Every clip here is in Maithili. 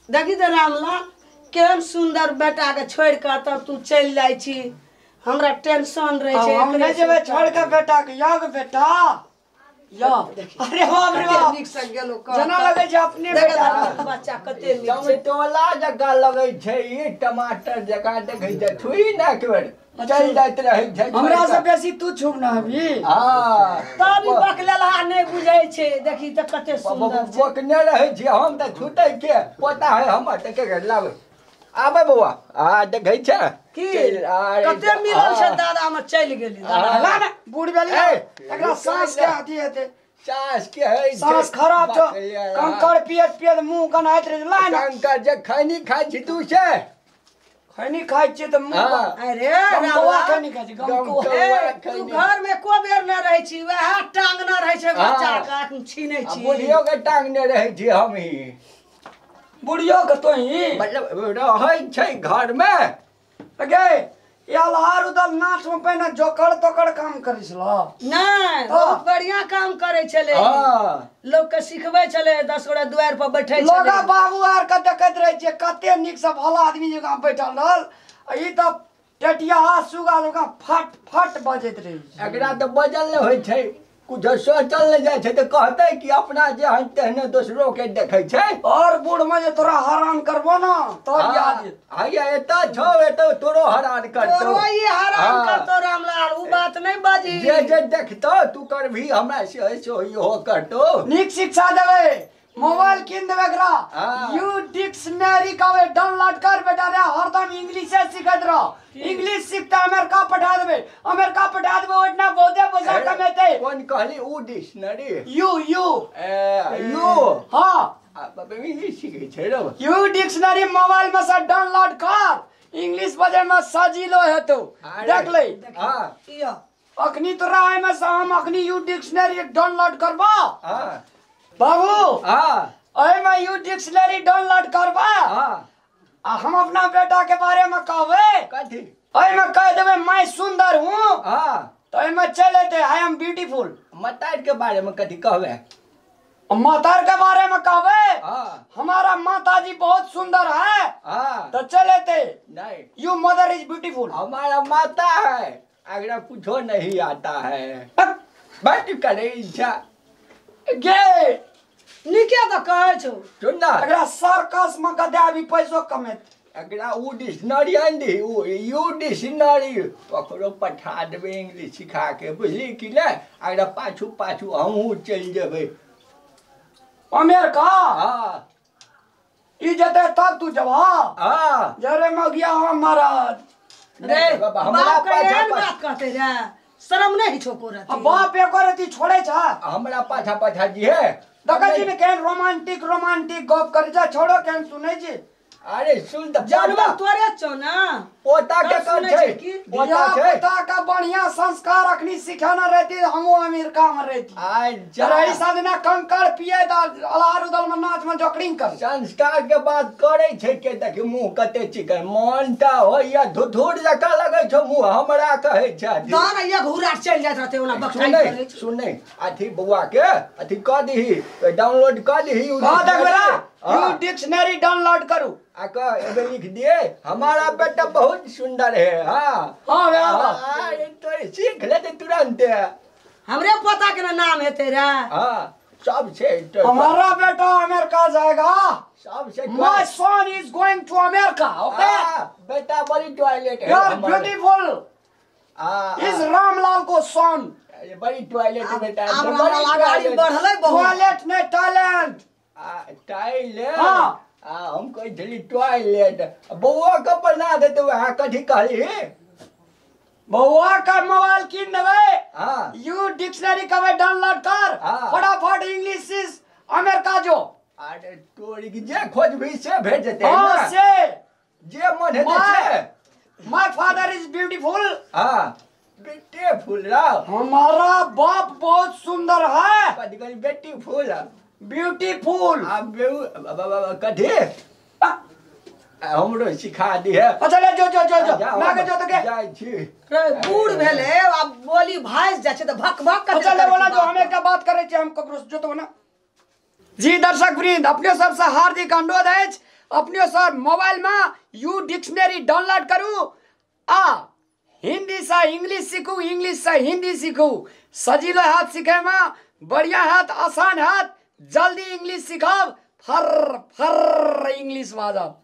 देखी तऽ रामलाल केहन सुंदर बेटा के छोड़ के तब तू चलि जाइ छी, हमरा टेंशन रहे छै। हम नहीं जेबै छोड़ के बेटा के, यौ बेटा यौ। अरे बाप रे बाप, नीक से गेलो जना लगै छै अपने बेटा। बच्चा कते नीक छै। टोला जकाँ लगै छै ई, टमाटर जकाँ देखै छै, छुई ना एक बेर चलि जाइत रहै छै। हमरा से बेसी तू छुब ना अभी। हाँ तब ई बकलेलहा नहि बुझै छै। देखी तऽ कते सुंदर छै। बकने रहै छी हम तऽ छूतै के पोता है हमर तऽ के लाबै आबै बौआ। आ देखै छै की कते मिलल छै दादा में चलि गेली। ला ना बूढ़ भेली एकरा साँस के अथी हेतै, साँस के है, साँस खराब छौ, कंकड़ पियत पियत मुँह गनाइत रहै। ला ना कंकड़ जे खैनी खाइ छी तू से खैनी खाइ छियै तऽ मुँह। अरे गमकौआ खैनी खाइ छी, गमकौआ। तू घर में को बेर न रहै छी, वएह टांगने रहै छै बच्चा के, छीनै छी। बुढ़ियो के टांगने रहै छी हम ही। बुढ़ियो के तोही मतलब रहै छै घर में। गे अल्हार उदल नाच में पहिने जोकर तोकर काम करै छलो? नहीं, बहुत बढ़िया काम करै छलै। लोग के सिखबै छलै, 10 गोटा दुआरि पर बैठै छलै। लोग बाबू आर के देखैत रहै छियै कते नीक से भला आदमी जकाँ बैठल रहल, ई तऽ टेटिया सुगा जकाँ फट फट बजैत रहै छै। एकरा तऽ बजल नहि होइ छै, कुछो सोचल नहि जाइ छै तऽ कहतै कि अपना जे हन तेहने दोसरो के देखै छै। और बूढ़ में जे तोरा हरान करबो ना तोर याद हैया एतऽ छौ, एतऽ तोरो हरान करतौ, तोरो ई हरान करतौ रामलाल। उ बात नहि बाजी, जे जे देखतौ तू करभी हमरा से से इहो करतौ। नीक शिक्षा देबै, मोबाइल कीन देबै एकरा, यू डिक्शनरी कहबै डाउनलोड कर बेटा रे, हरदम इंग्लिशे सिखैत रह। इंग्लिश सीखते अमेरिका पठा देबै, अमेरिका पठा देबै, ओहिना बहुते पैसा कमेतै। कोन कहली उ dictionary? U U A U. हाँ इंग्लिश सीखै छै रे। यू डिक्शनरी मोबाइल में से डाउनलोड कर, इंग्लिश बजै में सजीलो हेतौ। देख ले हां अखनी तोरा एहिमे से हम अखनी यू डिक्शनरी डाउनलोड करबा। हां बाबू हां एहिमे यू डिक्शनरी डाउनलोड करबा। हां आ हम अपना बेटा के बारे में कहबै कथी? एहिमे कह देबै मैं सुंदर हूँ। हां तो एहिमे चल एतै I am beautiful. मतार के बारे में कथी कहबै? मातार के बारे में कहबै हां हमारा माताजी बहुत सुंदर है। हां तो चल एतै नहीं you mother is beautiful. हमारा माता है, अगर कुछो नहीं आता है बात करे इच्छा गे नीके तऽ कहै छौ। सुन ना एकरा सर्कस में कदे अभी पैसो कमेत। एकरा उ डिक्शनरी आनि दही, उ यू डिक्शनरी ओकरो पठा देबै इंग्लिश सिखा के, बुझली कि नहि? एकरा पाछू पाछू हमहूँ चलि जेबै अमेरिका। हाँ ई जेतै तब तू जबा। हाँ जरे मगिया हम महाराज रे हमरा बाप के एहन बात कहते रे, शरम नहीं छौ कोरा। बाप एको रति छोड़े छ हमरा पाछा पाछा जी है। देखै छी ने केहन रोमांटिक रोमांटिक गप करै छै, छोड़ो केहन सुनै छी। अरे सुन त जानवर तोरे छौ ना, पोता के कर छै, पोता छै, पोता का बढ़िया संस्कार अखनी सिखाना रहती हमहूँ अमेरिका में रहती। आ साधना कंकड़ पिए अलार उदल में नाच में जोकरिंग कर। संस्कार के बात करे छै के देखी मुँह कते चिकन मन ता होइया धुधुर जकाँ लगै छौ मुँह, हमरा कहै छै दान एक हुरा चलि जाइत रहतै ओना बकठाइ करै छै। सुनै अथी बौआ के अथी कऽ दही, डाउनलोड कऽ दही, कह देबै यू डिक्शनरी डाउनलोड करू आ कह एबे लिख दिए हमारा बेटा बहुत सुंदर है। हाँ हाँ तो सीख लेते तुरंत। हमरे पोता के नाम हेतै रे। हाँ सबसे हमारा बेटा अमेरिका जाएगा, सबसे my son is going to America. Okay बेटा बड़ी टॉयलेट है, you are beautiful is Ramlal को सन। बड़ी टॉयलेट बेटा, आब बढ़लै बहुत। टॉयलेट नहीं टैलेंट। टॉयलेट हाँ हम कहै छली टॉयलेट बौआ के बना देते वएह कथी कहली? बौआ का मोबाइल कीन देबै। हाँ you dictionary कहबै डाउनलोड कर फटाफट इंग्लिश is America जो। अरे तोरी जे खोजबी से भेट जेतै। हाँ से जे मन हेतै से। My father is beautiful. हाँ ब्यूटीफुल राव, हमारा बाप बहुत सुंदर है। कथी कहली? Beautiful beautiful. कथी हमरो सिखा दिहे। अच्छा ले जो जो जो जो नागे जो तो के जाइ छी रे बूढ़ भेले आब बोली भाइस जाइ छै त भक भक कर। अच्छा ले बोला जो हम एकटा बात करै छी, हम ककरो जो तो ना। जी दर्शक वृंद, अपने सबसे हार्दिक अनुरोध अछि, अपने सर मोबाइल में यू डिक्शनरी डाउनलोड करू आ हिंदी से इंग्लिश सीखू, इंग्लिश से हिंदी सीखू। सजीलो हाथ सीखे में बढ़िया हाथ, आसान हाथ, जल्दी इंग्लिश सिखाब, फर फर इंग्लिश बाजब।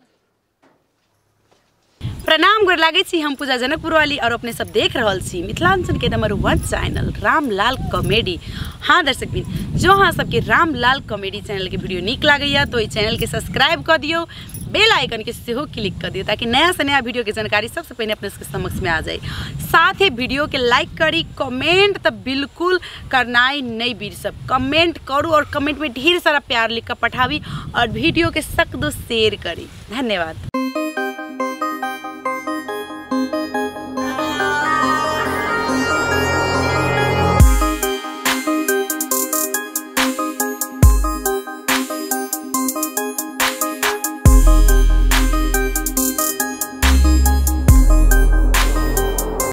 प्रणाम, गोर लागै छी। हम पूजा जनकपुर वाली और अपने सब देख रहल छी मिथिलांचल के नंबर 1 चैनल रामलाल कॉमेडी। हाँ दर्शक बिन, जो अहाँ सबके रामलाल कॉमेडी चैनल के वीडियो नीक लागैया तो इस चैनल के सब्सक्राइब कर दियौ, बेल आइकन के सेहो क्लिक कर दियौ ताकि नया से नया वीडियो के जानकारी सबसे पहले अपने सबके समक्ष में आ जाए। साथ ही वीडियो के लाइक करी, कमेंट तो बिल्कुल करनाइ नहीं बीर, सब कमेंट करू और कमेंट में ढेर सारा प्यार लिख कर पठाबी और वीडियो के सक दो शेयर करी। धन्यवाद।